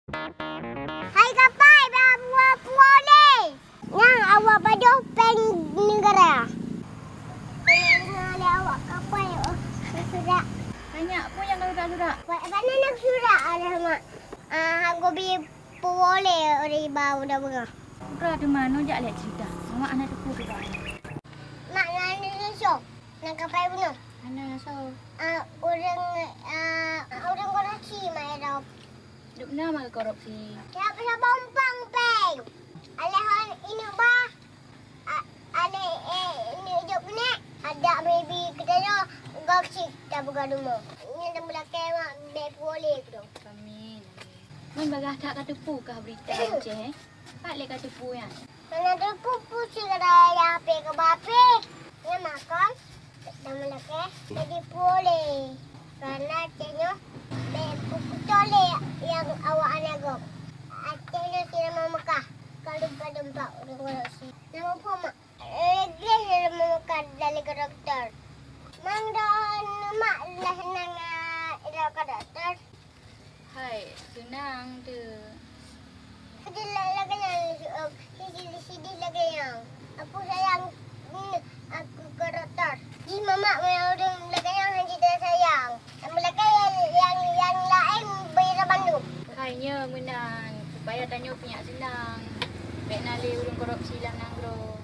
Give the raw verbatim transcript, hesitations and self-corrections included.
Hai kapai, ba buah puwoe lé. Nyang awak pajoh péng neugara. Nyang lé awak kapai, oh, surat. Banyak pun nyang ka surat-surat. Ba-, bana na surat ada mak. Ah, aku bi puwoe lé ori ba udah beungah. Udah di mana jak lihat cerita. Awak anak tepu tu, Pak. Mak, na ni so. Nang kapai bunoe. Hana so. Ah, ureueng, ah, ureueng korupsi mak ya dok. Dok na mah korupsi. Siapa siapa umpang péng. Alehon inok bah. A-, aleh, eh, inok jok keunek. Ada maybe kita nyo gok sik kita buka rumah. Ini tembelakang mak bek boleh tu. Amin. Mun bagah that ka teupeu kah berita Aceh, eh? Pat lé ka teupeu nyan? Hana teupeu pusing keu raya H P keu bape. Nyan makon, dan meulakée jadi puléh. Karena Aceh nyoe bèk peukuto lé nyang awak aneuëk gob. Aceh nyoe si nama Mekah, ka lumpat-lumpat ureuëng korupsi. Nama peue mak? Lagèe si nama Mekah dari koruptor. Mang droeneuh mak lheueh nyan ila koruptor. Hai, seunang teuh. Sideh lagèe nyan, sideh lagèe nyan. Aku sayang, aku koruptor. Jih mamak meunyoe ureueng lagèe nyan hana jiteupeue sayang. Meulakèe nyang, nyang laén beurah bandum. Hai nyoe meunan, supaya tanyoe piyak seunang. Bèk na lé ureueng korupsi lam nanggroe.